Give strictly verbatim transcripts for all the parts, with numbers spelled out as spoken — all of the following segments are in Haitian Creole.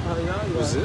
Poze.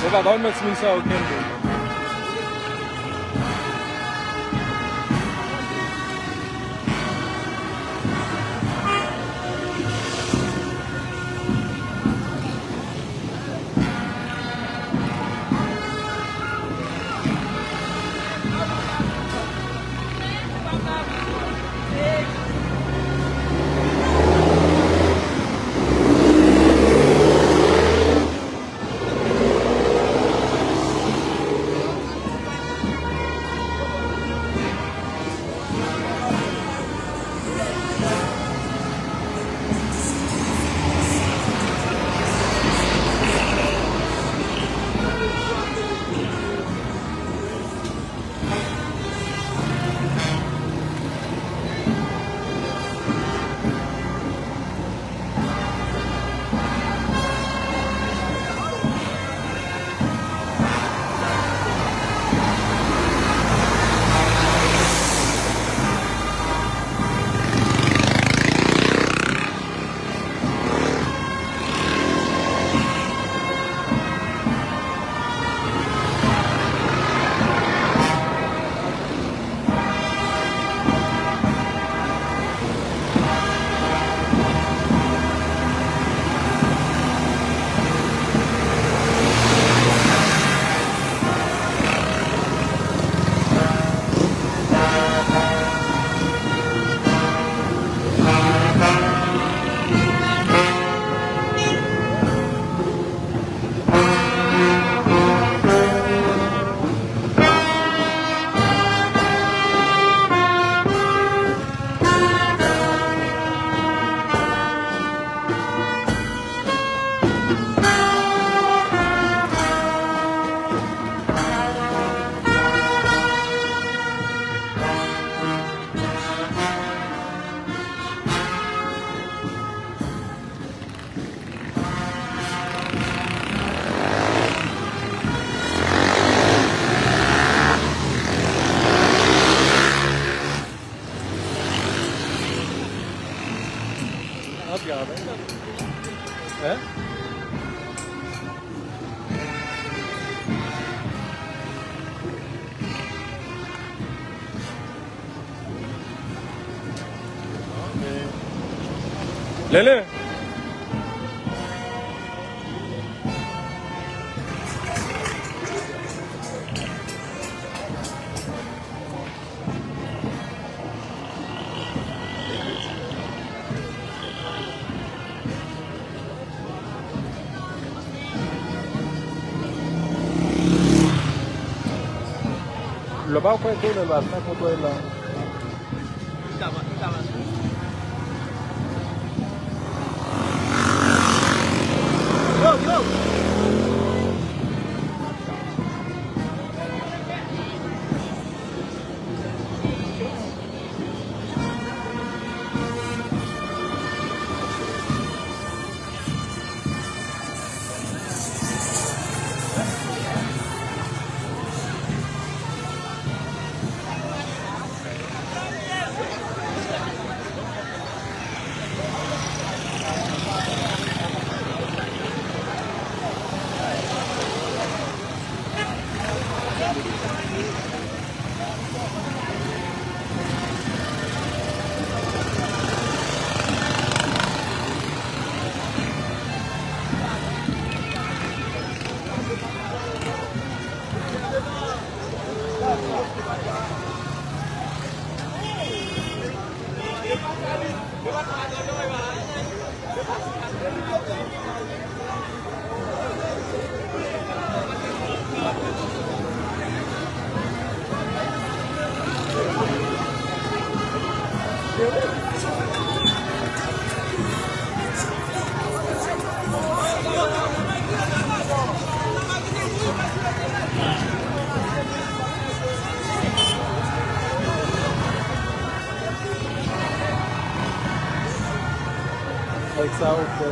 Yo pa ba w nan timoun sa yo kenbe. Antre avè l. Hein? Lele. Lè w pa kwè ke lè l va fè kontwòl la. Li ka va-, li ka va sou. Nèg sa yo fè.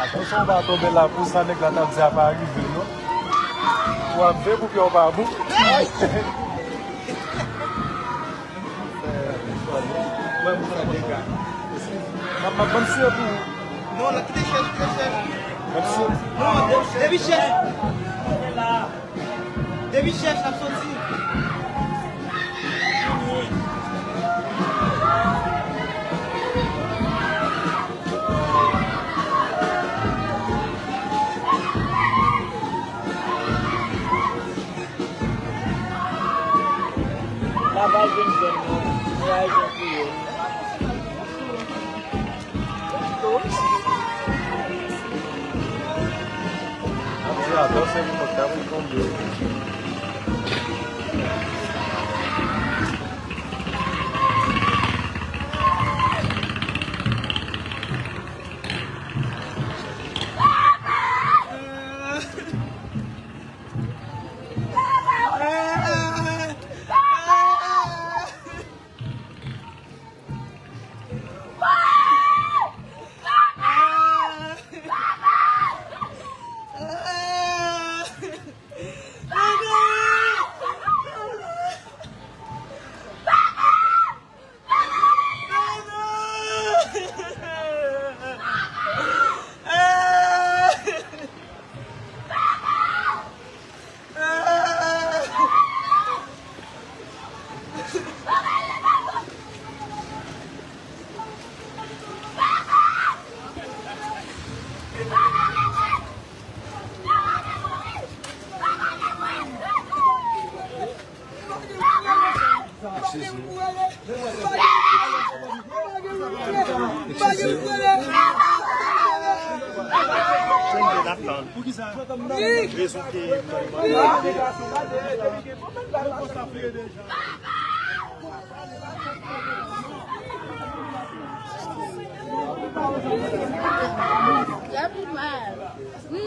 Atansyon w pa tonbe la pou sa nèg la t ap di a pa rive non. W ap veye pou pye w pa bon. Mwen, mwen fè dega. M ap, m ap, m ap siye pou ou. Non, la, kite chèch, kite chèch. M ap siye. Non, de-, depi chèch. Depi chèch, l ap soti. Atò, se pou mwen, ta pou tonbe. Sa pi mal. Wi.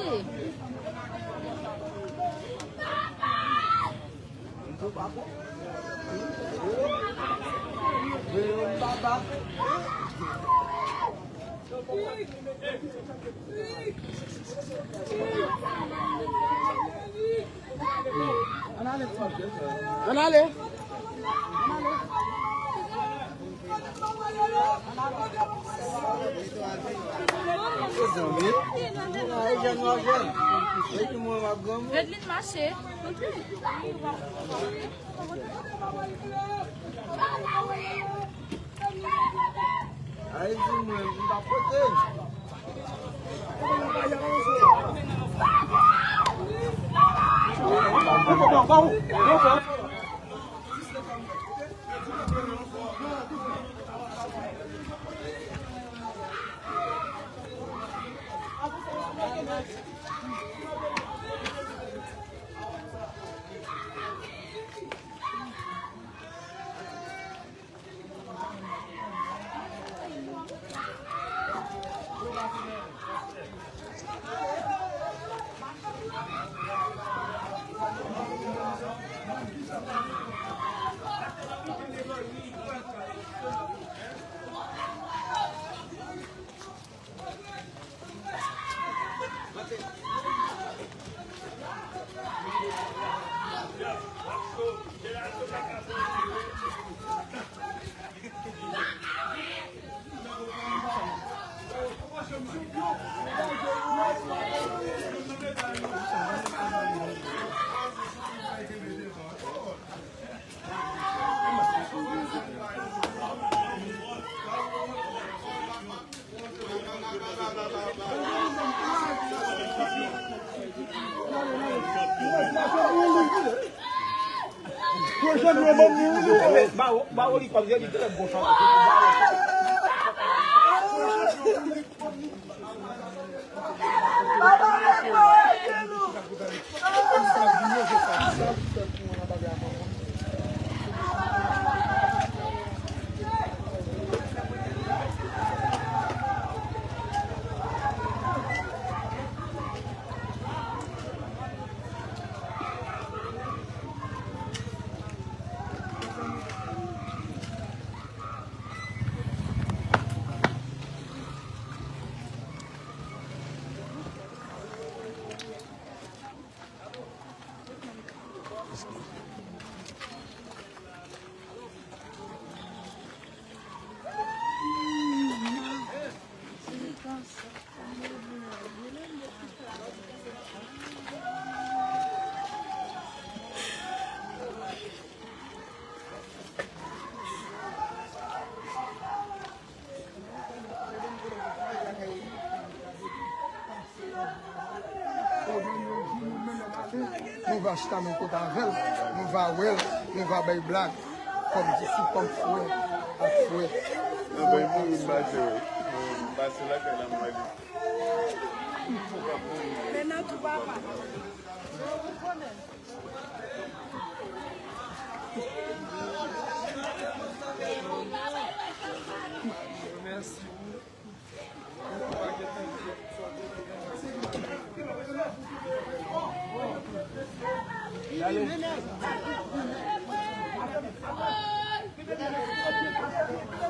Ann ale. Red line mache. Ay, di mwen, m pa pote. Nou va chita menm kote avè l, nou va wè l, nou va bay blag, kòm disi, kòm frè ak frè. Nan bay mouri m pase, wi. M pase lakay la, m wè li. Men nan tou papa.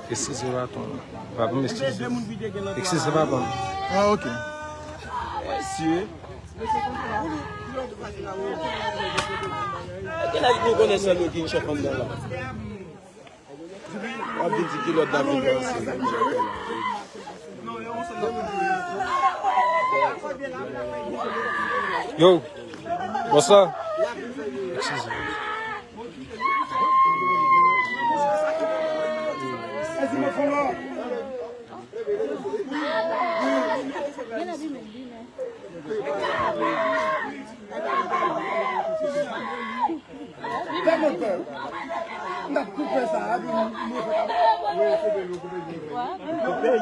Eskize, patwon. Patwon, eskize. Eskize, patwon. Ah, ok. Mesye. Gen nèg nou konnen sèl yo ki chèf anndan la. W ap vin di kilòt la vin danse. Yo, bonswa. Eskize. Fè mwen pè. N ap koupe sa a, epi nou, nou fè kaba. Koupe.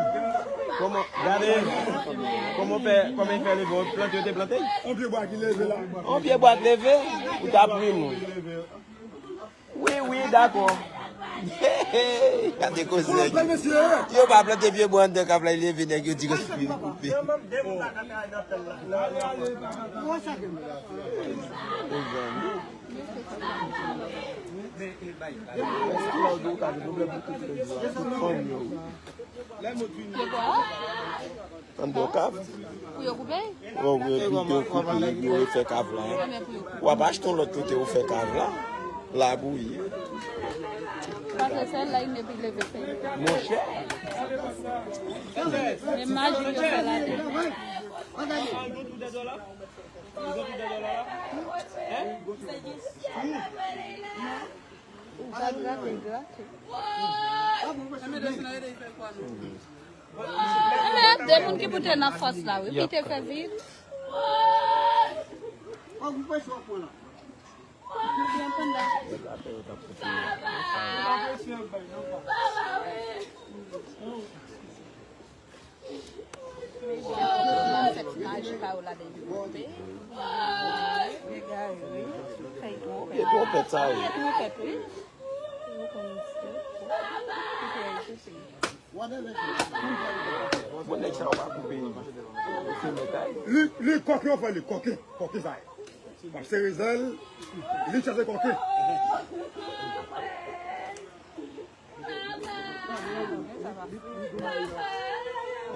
Kòman, gade, kòman fè, kòman fè leve, plante yo te plante? On pye bwa ki leve la. On pye bwa k leve, ou t ap ri moun. Wi, wi, dakò. Gade koze. Kòman fè, mesye? Yo pa plante pye bwa anndan k ap leve, nèg yo di yo koupe. Anndan kav. Pou yo koupe? Wè, wè, pou yo koupe, yo refè kav la. W ap achte yon lòt kote, ou fè kav la. Labouyi. Pase sèl la, li ne pi leve fè. Monchè. Men maji yo fè ladan. Ou pa grate, grate. Enben, de moun ki pou te nan fòs la, wi, ki te fè viv. Fèt maji pa yo ladan epi koupe. Fèy twonpèt. Twonpèt sa ye. Twonpèt, wi. Bon, nèg sa yo pa koupe. Li, li kòken, yo fè li kòken. Kòken sa ye. W ap sere zèl, li chase kòken.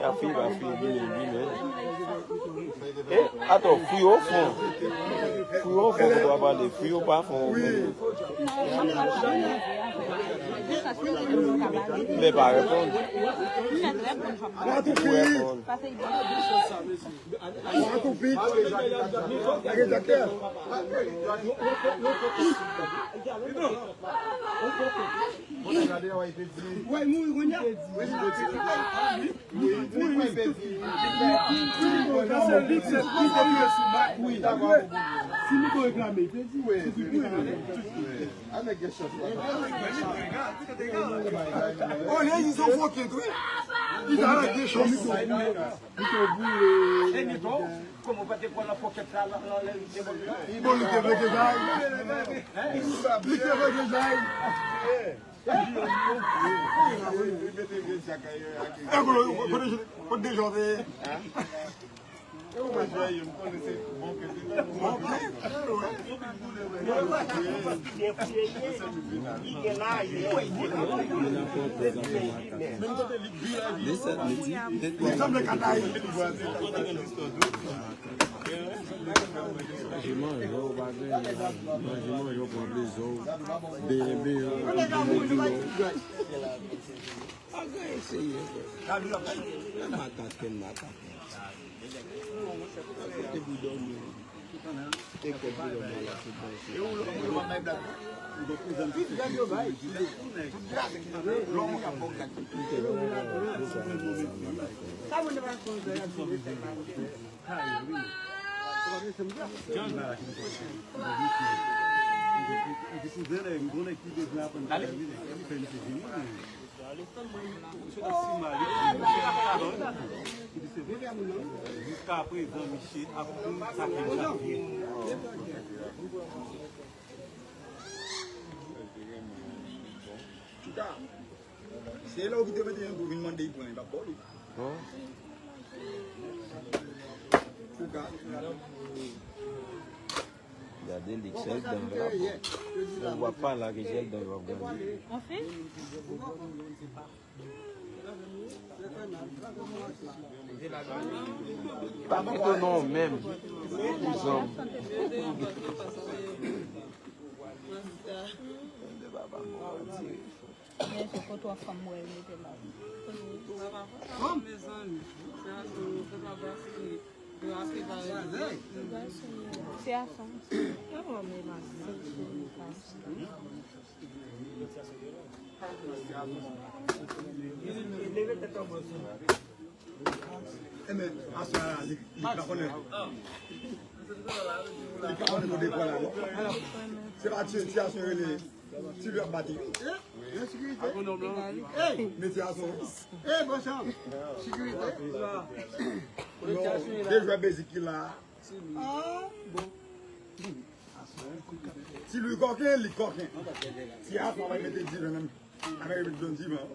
Ya fi, ya fi, vini, vini. E, ato, fwi o fon. Fwi o fon, pou w pale, fwi o pa fon. Lè pa reponn. Ou reponn. Ou reponn. Olye li se yon fokèt, wi. Li ta gen chans. Li te boule. E Nico, kòman w pa te pran nan fokèt sa, nan, nan lè li te boule la? Bon, li te vle dezay. Li te vle dezay. E kote, kote, kote Dejan te ye? Manje manje w pa gen, manje manje w pran plezi w, benyen benyen w, benyen benyen w. Pa gen eseye ankò. Makak, makak. Kote pou dòmi? Jiska prezan, misye ap pran sa ki ap fè. Chita. Se lè w kite mete yon kou vin mande l pran, li p ap ba w li. Bon. Chita. Gade li, sèl dan l ap bon. Ou w ap pale ak sèl dan l ap gade. Anfen? Pa kite non menm. Zanm. Men se foto a fanm mwen mete la. Fanm? Mezanmi. Se a son foto a brasini. Yo a se pare. Se a son. Leve tèt an bò. Enben, aswè a la, li, li pa konnen. Li pa konnen nou dekwa la, non. Se pa ti, ti aswè rele, ti lè ap bati. Men ti aswè. Non, de jwè bezik ki la. Ah, bon. Ti Lwi kòken, li kòken. Ti aswè a mete diven nan. Avèk John Divan.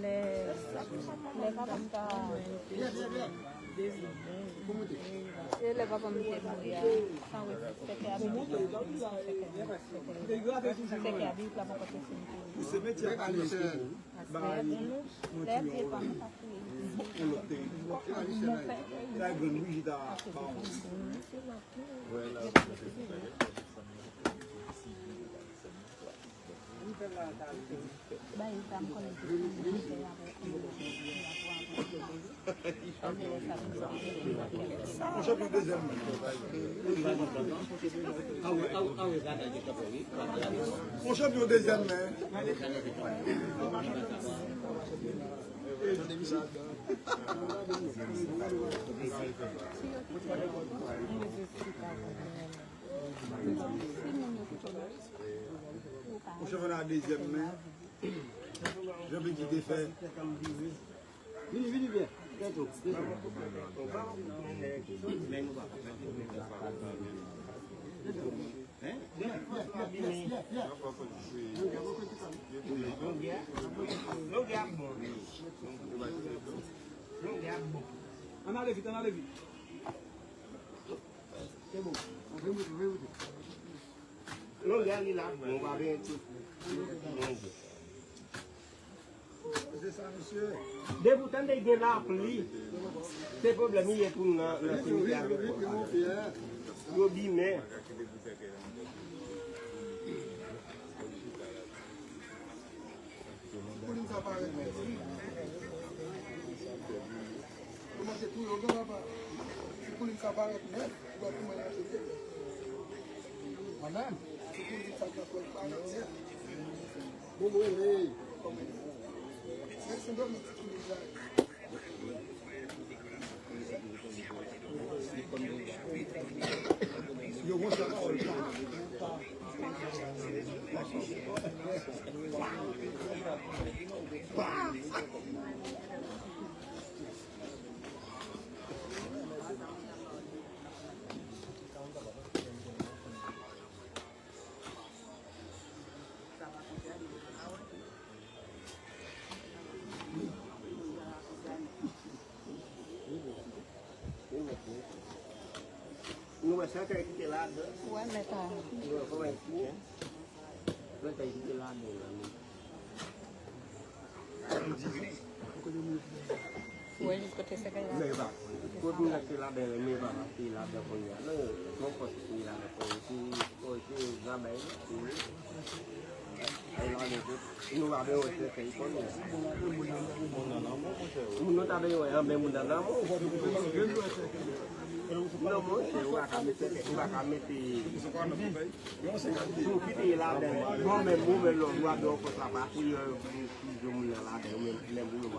Lè, lè papa m ta, e lè papa m te mouri a, sa wè, sèkè a bib la, sèkè a bib la poko te fin. Aswè, pou nou, lè pye pa m ta fouye. Yon chanpyon dezyèm men. Yon chanpyona dezyèm men. Jan Biggy te fè. Vini, vini byen. Tèt ou. Longè a bon. Longè a bon. Ann ale vit, ann ale vit. Se bon. Antre moute, antre moute. Longè a li la bon, pa benyen tou. Depi w tande gen lapli, se pwoblèm li ye pou nou nan, nan simityè a. Yo bimen. Koulin sa parèt nèt. Koumanse touye w gen papa. Si koulin sa parèt nèt, ou wè kouman y ap fete. Mwen menm, si koulin sa parèt nèt. Bobo, hey. Mwen se domi ti koulin sa. Nou wè sèkèy ki te ladan. Ou wè mèt a. Nou wè kòman l fini. Sèkèy ki te ladan la, men. Ou wè jis kote sèkèy la. Men pa. Kote moun nan te ladan, men pa, te ladan kounye a. Non, non, fòs te ladan kounye a. Se, se, se, zabay, non. Nou pa bezwen fè, fè, fè, fè. Moun nan lanmò, monchè. Moun nan ta bezwen anben moun nan lanmò. Non, monchè, ou pa ka mete, ou pa ka mete. Si w kite l ladan, bon, men, bon, men, lò, lwa dwe fòs la pa pou yo, pou yo moun nan ladan, ou menm, menm, ou menm.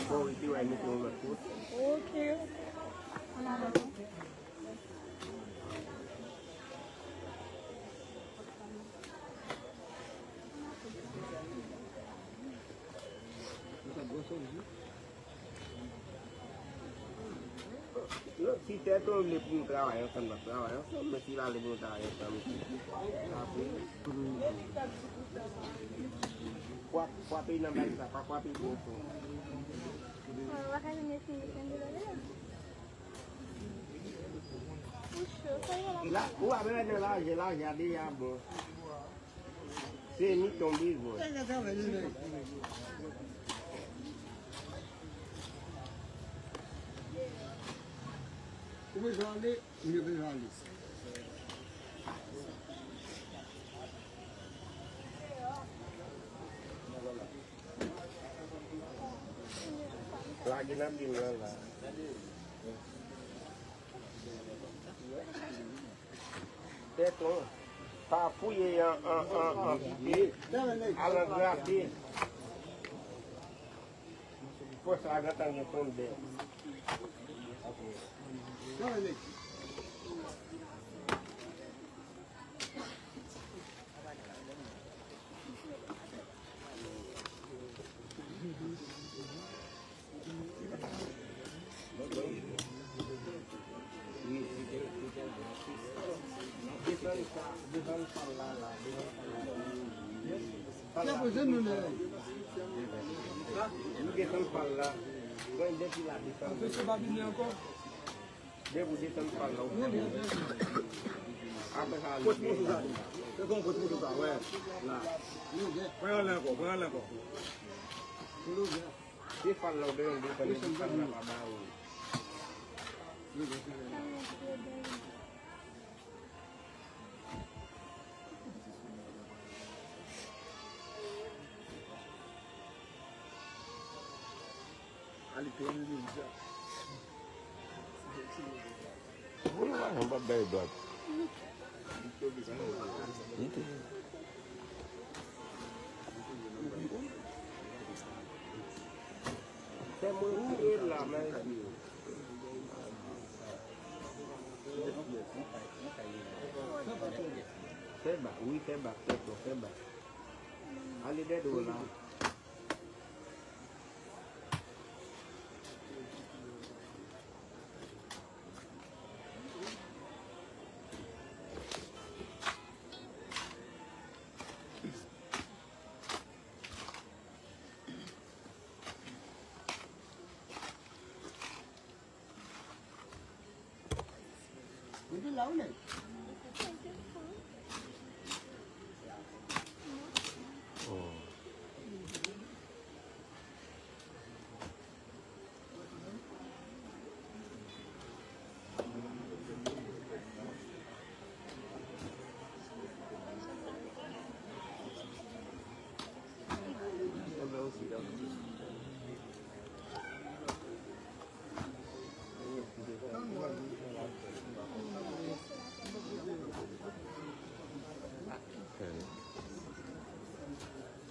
Bon, epi w al mete yon lòt kote. Ok. Non, si tèt ou vle pou nou travay ansanm, n ap travay ansanm, men si pa vle pou nou travay ansanm, apre, fwa-, frape nan bal sa, pa frape gwo fò. Ou pa ka vin eseye fè de lòt la. Ou cho, sa yo la. La, ou ap wè nan lajè, lajè a deja bon. Se mi tonbe vre. Ou bezwen ale, ou bezwen ale. Lage nan bil lan la. Tèton, pa fouye an, an, an, an pye. Al an grate. Fòs la gentan gen tonbe. Depi w desann pal la, ou fè bon. Apre sa, kote moso sa tou? Se kon kote moso sa, wè. La. Pran yon lè ankò, pran yon lè ankò. Se pal la ou bezwen desann, epi pal la pa ba ou. Fè mwen rive la, mèsi. Fè bak, wi, fè bak, fè bak, fè bak. Ale dèyè w la. Depi la ou nèg.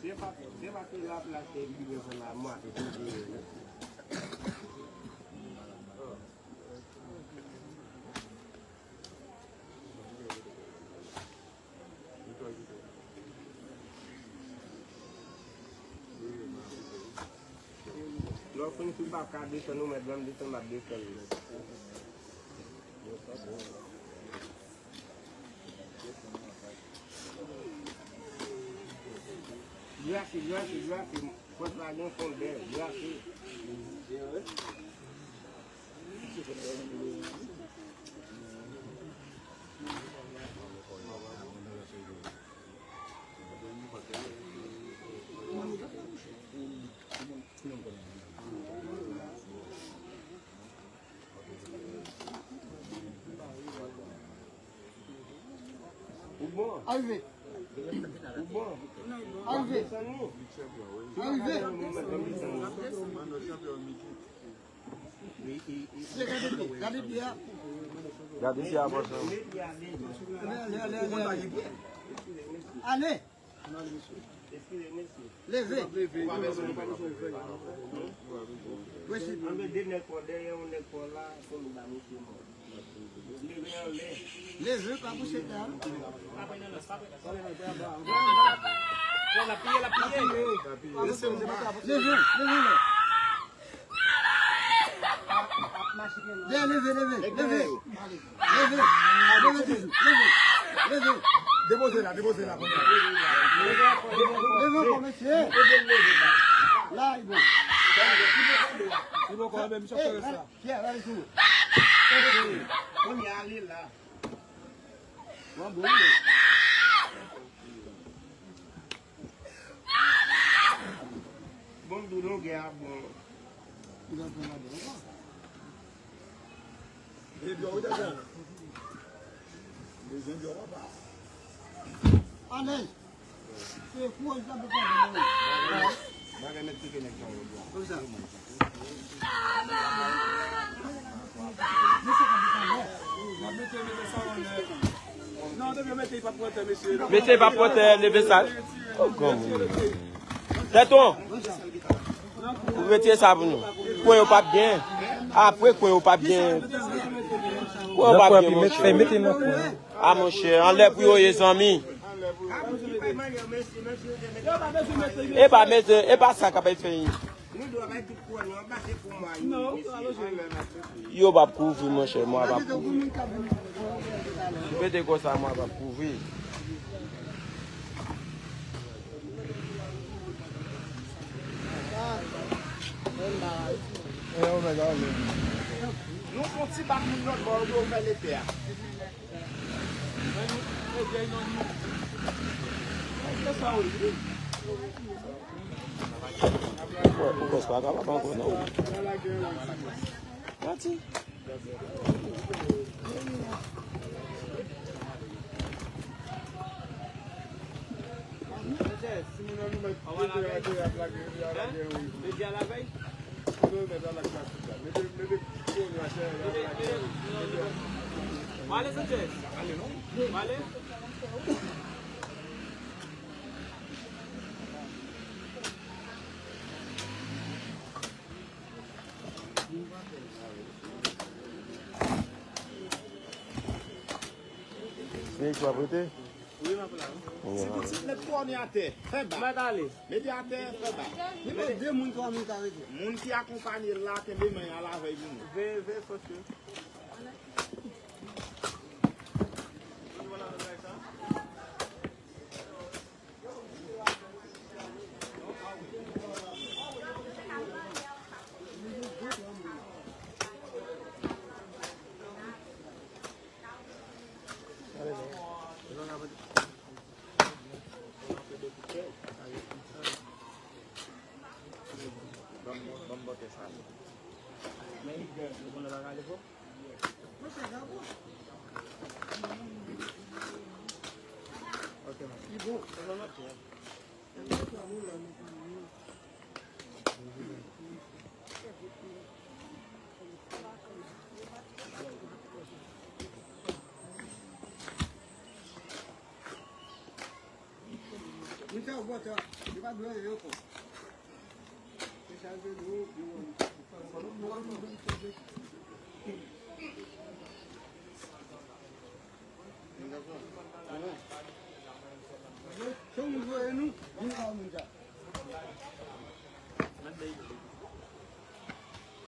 Se pa, se pa ke la plas te vire pou la mwa te vire. Lè w fin sou baka desann, ou mèt ban m desann, m ap desann. Grase, grase, grase. Fòs la gen fondè, grase. Ou bon? Arive. Ou bon? Arive. Desann li. Arive. Mwen menm desann li. Gade pye a. Gade pye a, bòs. Ale, ale, ale, ale. Ale. Eskize, mesye. Leve. Leve. Mesye, ann de nèg pa w dèyè, yon nèg pa w la, pou nou ba mesye mò. Leve anlè. Leve, pa kouche tè a. Leve, leve anlè. Leve, leve, leve. Leve. Leve. Leve toujou. Leve. Leve. Depoze la, depoze la. Leve ankò, mesye. La, li bon. Li bon, kò, men, misye fè sa. Pierre, la, li sou. Kounye a, li la. Bon, bon. Bon, dou longè a bon. Alèz. Se kou an sa pou fè. Bagay mèt toufe nèg sa yo. Konsa. Mesye pa pwòtè, leve sa. Oh, granmoun. Tèton, ou retire sa pou nou. Kwen yo p ap gen. Apre kwen yo p ap gen. Kwen yo p ap gen, monchè. A, monchè, anlè pou yo ye, zanmi. E pa mete, e pa sa k ap fè. Yo p ap kouvri, monchè, mwen p ap kouvri. Si pete konsa, mwen p ap kouvri. Nou fon ti bak moun lòt bò yo pou yo fè lepè a. Ou pòs pa kapab ankò, non. Manti. Se w ap rete? Wi, m ap la, wi. Ti pitit, met kò w atè. Fè ba. Mete atè, fè ba. Li mande moun kòman moun ka rete. Moun ki akonpanye l la, kenbe men y al avè l pou nou. Veye, veye fòs yo. Moun sa yo bò tè, yo pa dwe anyen ankò. Se sa yo te di, yo, yo, se yon moun voye nou, vin la, nou